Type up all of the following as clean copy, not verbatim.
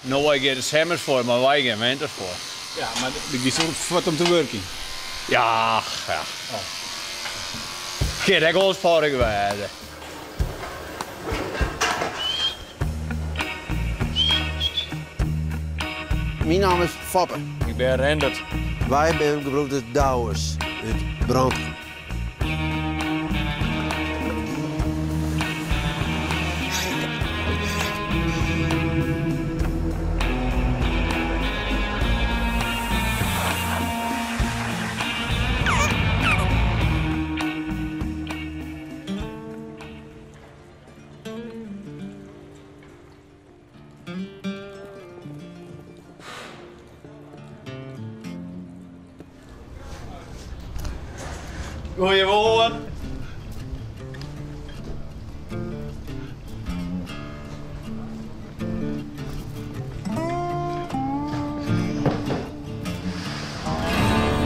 No wy gean de simmers foar, mar wy gean winters foar. Ja, mar do giest wol fuort om te wurkjen. Ja, ja. Kin ek wolris foarich wêze. Myn namme is Foppe. Ik bin Rendert. Wy binne gebroeders Douwes út Brantgum. Goeiemoarn.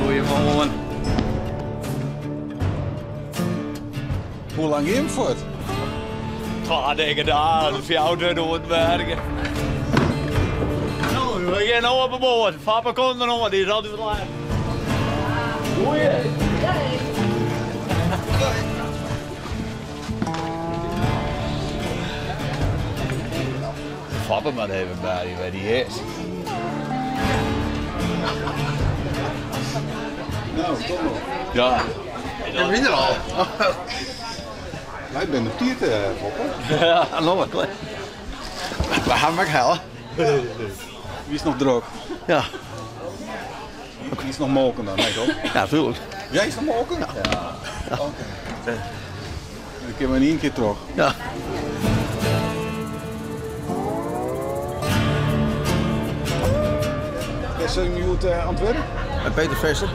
Goeiemoarn. Hoe lang gean jim fuort? Twa dikke dagen, fjouwer oer werken. No, we gean no op 'e boat. Foppe komt der oan, dy is altyd wat laat. Goeie. Foppe moat even belje wêr't dy is. No, kom op. Ja. Ik bin der al. Wy binne op tiid, Foppe. Ja, no wat klear. We hawwe him ek helle. Wie is noch drok? Ja. Wie is noch molken dan, nee toch? Ja, tuurlijk. Jij is nog molken? Ja. Oké. Dan kinne we yn ien kear troch. Ja. Wêr sit je hjoed oan it wurk? By Peter Visser.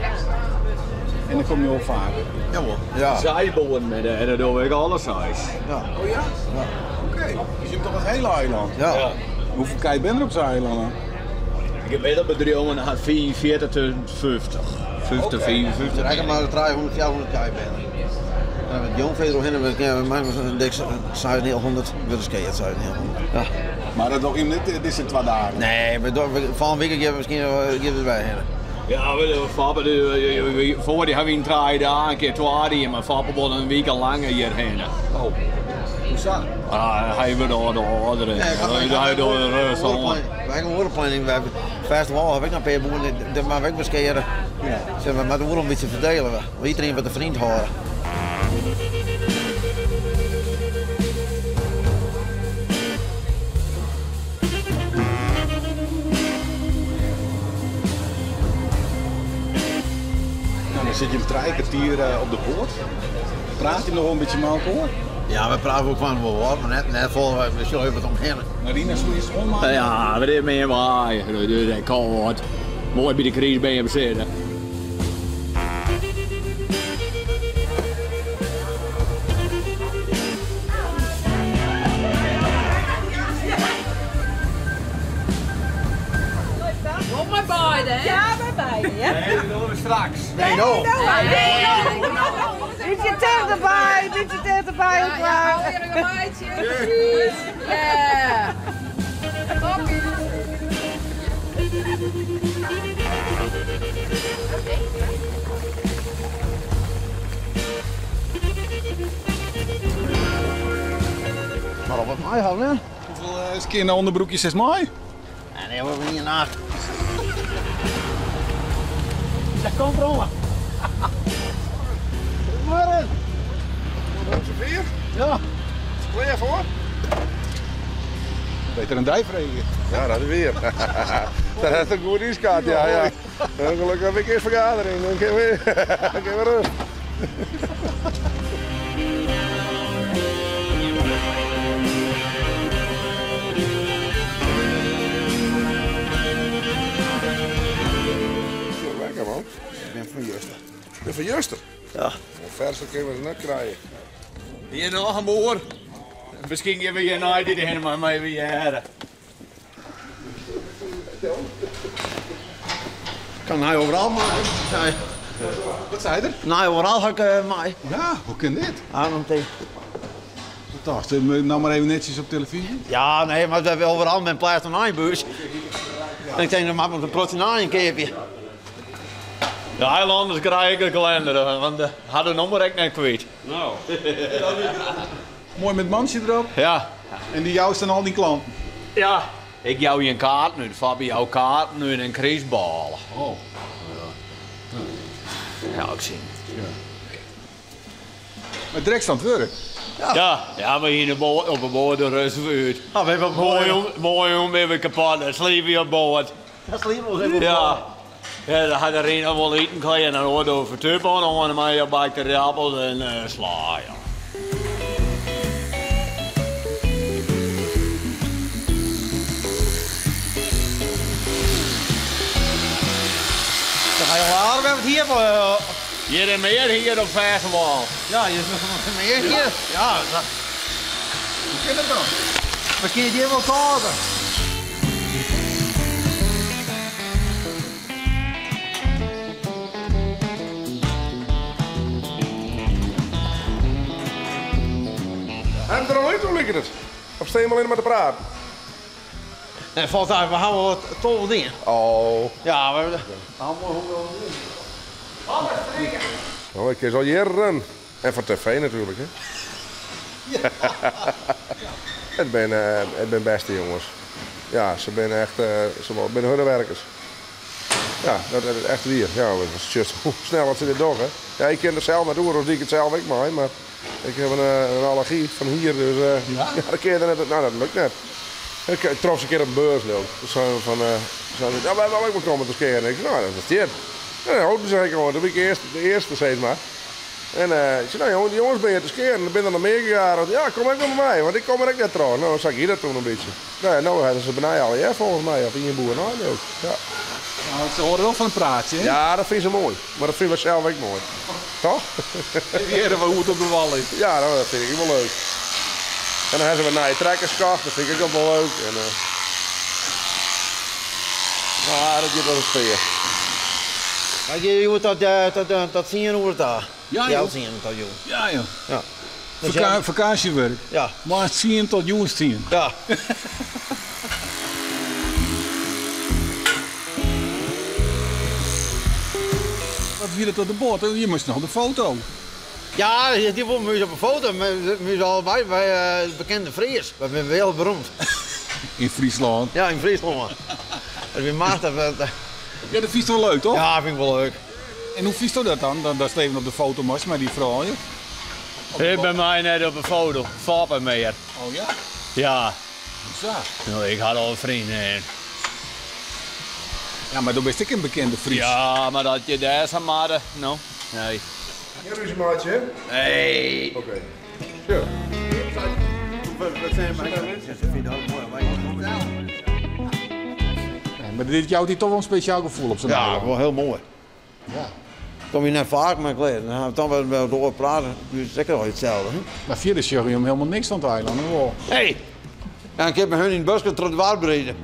En dan komme je wol faker? Jawol, ja. Seiboaten met en dat doe ik alle seis. Ja. Oh ja? Ja. Oké, dus je hebt toch het hele eiland? Ja. Hoeveel kij binne der op sa'n eilân dan? Gemiddeld bedriuwen hat 45 tot 50. 50, 55. Reken mar 300, 400 kij binne. En met jongvee deromhinne, we kinne mei in dik 600, wurdt skeard 600. Ja. Mar dat doch je net dizze twa dagen? Nee, we dogge fan wike gean we miskien gean we by hinne. Ja, we Foppe, foar dy ha we yn trije dagen in kear twa dien, mar Foppe wol in wike langer hjir hinne. Oh, hoe sa? Ah, hy wurdt al wat âlder en hy docht rêst oan. Wy ha in oare planning, wy fêste wâl ha ik noch in pear boeren, dêr moatte we ek wer skeare. Ja. We moatte oeral in bytsje ferdele, we iedereen wat de vriend hâlde. Nou, dan sit je trije kertier op de boat. Praat je noch wol in bytsje mei elkoar? Ja, we prate wol fan wol wat, mar net, net folle. We sjogge even wat omhinne. Marina, soe je schoonmaken? Ja, we dit meer waai. Dat kan wat. Moai by de krystbeam sitte. Wol mei beide, hè? Ja, mei beide, ja. Nee, dat dogge we straks. Nee, no. Nee, no. Bytsje tichterby, bytsje tichterby Ja, ja, allegear in meitsje. Precies. Ja. Toppie. Mar op wat mei hawwe, hè? Hoeveel skeane ûnderbroekjes is mei? Ja, nee, we wiene nacht. Dat komt erom. Goedemorgen. Sofier? Ja. Klear foar? Beter in dei freegje. Ja, dat is wier. Dat hat er goed ynskat, ja, ja. Gelokkich ha ik earst fergadering, dan kinne we, dan kinne we rêst. Lekker man. Ik bin fan juster. Ben fan juster? Ja. Ferser kinne we se net krije. Hjir noch in boer. Miskien gean we hjir nei dit hinne, mar even hearre. Kan hy overal mei? Wat sei er? Nei overal ha ik mei. Ja, hoe kin dit? Ah, dan tocht? Nou mar even netsjes op telefyzje? Ja, nee, mar we hawwe overal men pleist in einbus. En ik tink, dan moat ik in protte naaien keapje. De eilanners krije ek in kalinder, want de ha de nûmer ek net kwyt. No. Moai met mantsje derop. Ja. En dy joust dan al dyn klanten? Ja. Ik jou jin kaarten út, Fappie jou kaarten út en krystbôle. Oh. Ja, ik sien. Mar drekt oan it wurk. Ja, ja, we hiene boat op 'e boat de rust út. Oh, we hawwe moai om, moai om binne we kapot, dan sliepe je op boat. Dan sliepe we op Ja. Ja, dan hat de Rina wol iten klear en dan oar do fertup oan oan mei je bakte rappels en uh, sla, ja. Dan ga je al aardig wat hier voor. Hjir en mear hier op fêste wâl. Ja, hier is nog mear hier. Ja. Hoe kin dat dan? Miskien is hjir wol kâlder. Hawwe der al út, hoe liket it? Of stean je allinne mar te praten? Nee, falt uit, we hawwe wol 12 dien. Oh. Ja, we hawwe wol dien. Oh, ik is al jierren. En foar tv natuerlik, hè? Ja. It binne, it binne bêste jonges. Ja, se binne echt, se binne hurde werkers. Ja, dat is echt wier. Ja, sjochst hoe snel dat se dit dogge. Ja, ik kin der sels net oer, oars die ik it sels ek mei, mar ik haw in allergy fan hier, dus ja, dat kin je der net, no, dat lukt net. Ik trof se in kear op in beurs, leau ik. Toen seinen se fan, seinen se, ja, wy wolle ek wol komme te skearen. Ik sei, no, dat is dit. En dan holden se ek oan. Toen wie ik earst, de earste, sis mar. En ik sei, no jongen, dy jonges binne hjir te skearen, der binne der noch mear gegadigd. Ja, kom ek wol mei my, want ik kom der ek net troch. No, sa gie dat toen in bytsje. No ja, no hawwe se benei allegear folgens my, op ien boer nei, leau ik. Ja. Nou, se hâlde wol fan in praatsje, hè? Ja, dat fine se moai. Mar dat fine wy sels ek moai. Toch? Even hearre hoe it op de wal is. Ja, no, dat fyn ik ek wol leuk. En dan hawwe se wer nije trekkers kocht, dat fyn ik ek wol leuk. En, ah, dat giet wol in sfear. Wy gean hjoed tot tsien oere ta. Ja, joh. Heal tsien tot jûn. Ja, joh. Ja. Fakânsjewurk. Ja. Moarns tsien tot jûns tsien. Ja. Wat wie dat op de boat? Je moast noch op de foto. Ja, dy wol ús op de foto. Ús allebei, wy bekende Fries. Wy binne wereldberoemd. Yn Fryslân? Ja, yn Fryslân. Dat wie machtich. Ja, dat fynst wol leuk, toch? Ja, fyn ik wol leuk. En hoe fynsto dat dan, datst even op de foto moast mei dy froulju? Ik bin my net op de foto, Foppe mear. Oh ja? Ja. Sa. No, ik ha al in freon. Ja, mar do bist ek in bekende Fries. Ja, mar dat je dêr sa moatte, no, nee. Gjin rúzje meitsje, hè? Nee. Oké. Sjoch. Nee, mar dit jout dy toch wol in spesjaal gefoel op sa'n Ja, eilân. wol hiel moai. Ja. Kom je net faak mei klear, dan ha we toch wer wat oar praten. Dat is ek al itselde. Hè? Mar fierder sjogge je him helemaal niks fan it eilân, of wol? Nee. Ja, ik heb mei hun yn it buske troch it doarp riden.